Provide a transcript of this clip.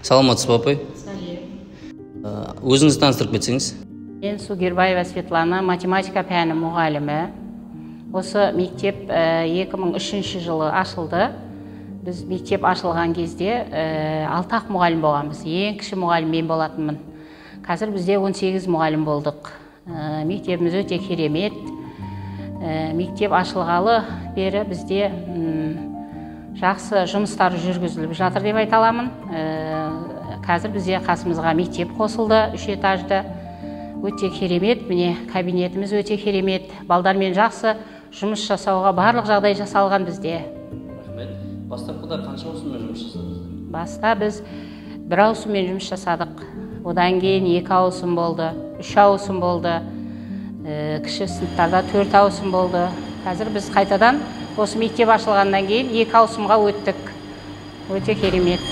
Саламатсыз ба, апай? Сәлем. Өзіңізді таныстырып кетсеңіз. Мен Сугербаева Светлана, математика пәні мұғалімі. Осы мектеп 2003 жылы ашылды. Біз мектеп ашылған кезде 6-ақ мұғалім болғанбыз. Ең кіші мұғалім мен болатынмын. Қазір бізде 18 мұғалім болдық. Мектебіміз өте керемет. Мектеп ашылғалы бері бізде жақсы жұмыстар жүргізіліп жатыр деп айта аламын. Қазір бізде қасымызға мектеп қосылды, 3 этажды. Өте керемет, міне кабинетіміз өте керемет. Балдармен жақсы жұмыс жасауға барлық жағдай жасалған бізде. Рахмет. Бастапқыда қанша ауысыммен жұмыс жасадыңыздар? Баста біз 1 ауысыммен жұмыс жасадық. Одан кейін 2 ауысым болды, 3 ауысым болды. Кіші сыныптарда 4 ауысым болды. Қазір біз қайтадан осы мектеп ашылғаннан кейін 2 ауысымға өттік. Өте керемет.